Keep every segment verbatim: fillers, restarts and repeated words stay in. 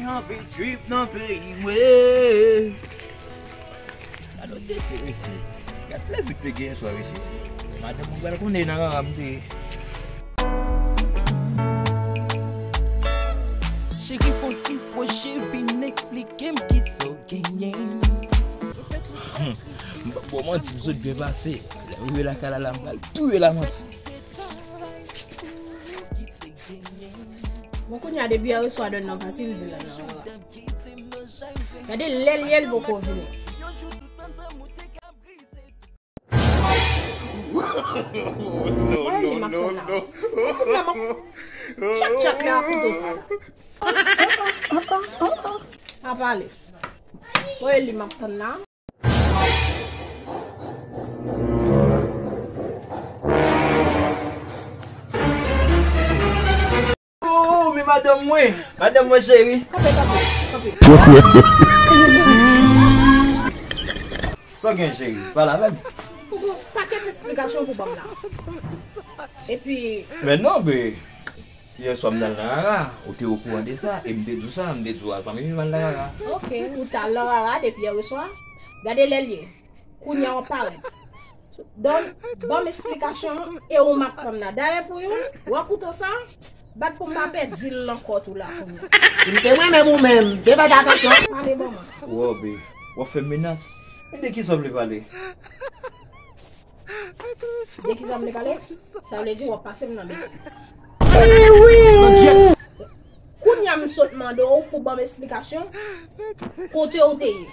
Anvi trip nan peyi mwen. Gad lòt tete, mesye. Gad plezi k te gen yè swa, mesye. Madanm mwen pral konnen nan rara m te ye. Cheri, fon ti pwoche, vin eksplike m kisa w genyen. M p ap ba w manti, m sot byen pase. Lè m rive lakay la, la, m pral touye la manti. Bon, kounye a, depi yè swa Don nan pati, l di l al nan rara. Gade lè l ye, l poko vini. Mwen li m ap tann la. Kounye a, m ap tchak tchak lè a kouto sa la. Pa pale. Mwen li m ap tann la. Oh, men madanm mwen, madanm mwen cheri. Kanpe, kanpe, kanpe. Sa w gen cheri, pale avè m. Ou gon pakèt esplikasyon pou ban m la. Epi. Men non, be. Yè swa m t al nan rara, ou te okouran de sa, e m te di w sa, m te di w a zanmi m al nan rara. Ok, ou t al nan rara depi yè swa. Gade lè l ye. Kounye a w ap parèt. Don, ban m esplikasyon e ou m ap tann la. Dayè pou yon, wè kouto sa, bat pou m pa pèdi l ankò tou la kounye a. M te renmen ou menm, te fè atansyon. Pale ban mwen. Wè, be, w ap fè m menas. Men de kisa w vle pale? De kisa m vle pale? Sa vle di w ap pase m nan betiz. Kounye a m sot mande w pou ban m esplikasyon kote w te ye.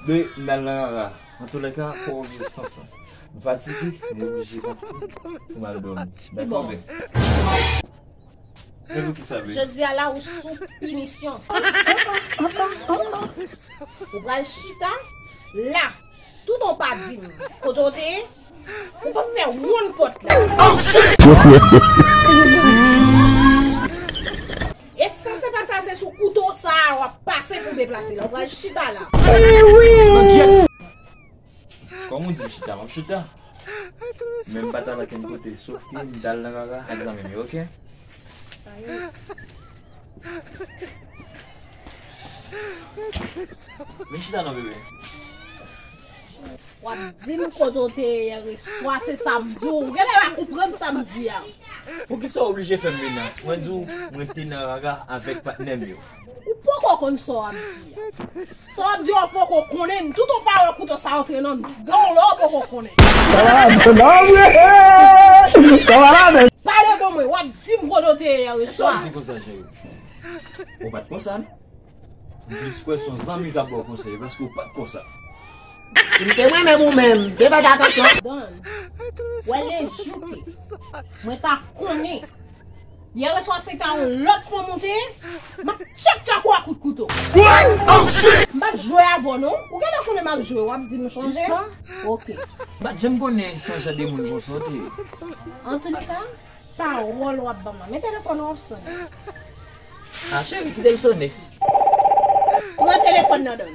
Men, m al nan rara. Antoulèka, kò w vin san sans. M fatige, m oblije kanpe pou m al dòmi. Dakò, bè? Men poukisa, bè? Jodi a la, ou sou pinisyon. Ou pral chita la. Toutan w pa di m kote w te ye, ou p ap fè wonn pòt la. E san se pa sa, se sou kouto sa a w ap pase pou deplase la. Ou pral chita la. Kòm ou di m chita, m ap chita. Men m pa t al okenn kote, sof ke m t al nan rara ak zanmi m yo, oke? Vin chita non, bebe. W ap di m kote w te ye yè swa, se sa m di w. Ou genlè pa konprann sa m di a. Poukisa w oblije fè m menas? Mwen di w, mwen te nan rara avèk patnè m yo. Ou poko konn sa w ap di a. Sa w ap di a, w poko konnen. Toutan w pa wè kouto sa antre nan dan w la, w poko konnen. Sa va la, men. Sa va la, men. Pale ban mwen, w ap di m kote w te ye yè swa. Sa w ap di konsa, cheri? Ou pa t konsa, non? M plis kwè se yon zanmi k ap ba w konsèy, paske w pa t konsa. Si m te mwen menm ou menm, m te fè atansyon. Don, wè lejouke mwen ta konnen. Yè swa se ta yon lòt fanm ou te ye, m ap tchak tchak ou a kout kouto. M p ap jwe avè w non. Ou genlè konnen m ap jwe, w ap di m chanje. Oke. M pa t janm konnen se yon jan de moun konsa w te ye. Antoulèka, pawòl w ap ban m nan. Men telefòn ou ap sonnen. A, cheri, kite l sonnen. Pran telefòn nan, Don.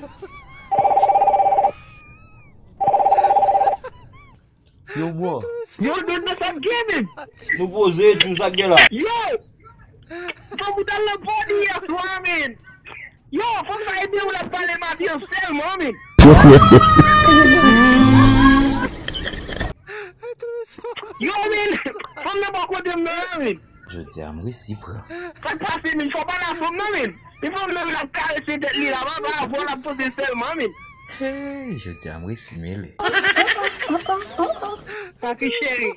Yo, bro. Yo, Don, nan sa k gen menm? Nou poze, di nou sa k gen la. Yo! Fòk ou t al nan pòdi yè swa, men. Yo, fanm sa ede w, l ap pale m avyon sèlman, men. Yo, men, fanm nan pa kote m nan la, men. Jodi a, m resi pran. Sa k pase, men, fò w pale a fanm nan, men. Men fanm nan, men, l ap karese tèt li la, pa, pa avè w l ap poze sèlman, men. Hey, jodi a, m resi mele. Papi cheri.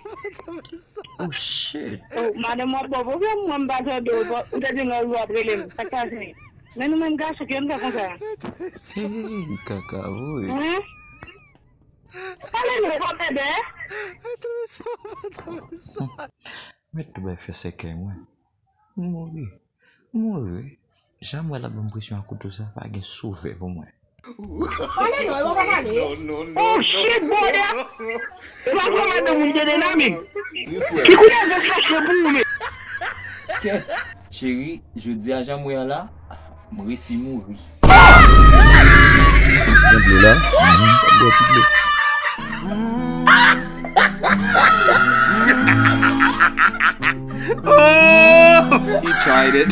Oh, shit. Oh, madanm w ap ba w pwoblèm, mwen m pa tande w, ou te di m lòt jou w ap rele m. Sa k pase? Men nou menm gason, ki ann fè konsa? Hey, kaka, vre. Hein? Pale nou, pa bebe. Mèt tou bay fè sèkèy mwen. M mouri. M mouri. Jan m wè l ap ban m presyon ak kouto sa, pa gen sovè pou mwen. Pale non, e pa pale. Oh shit, brother! E pa vre madanm ou m te de la, men. Ki koulè vè chache pou ou, men? Kè, cheri, jodi a jan m wè a la, m resi mouri. Gen dlo la? Mhm, bwè ti dlo. Oh, he tried it.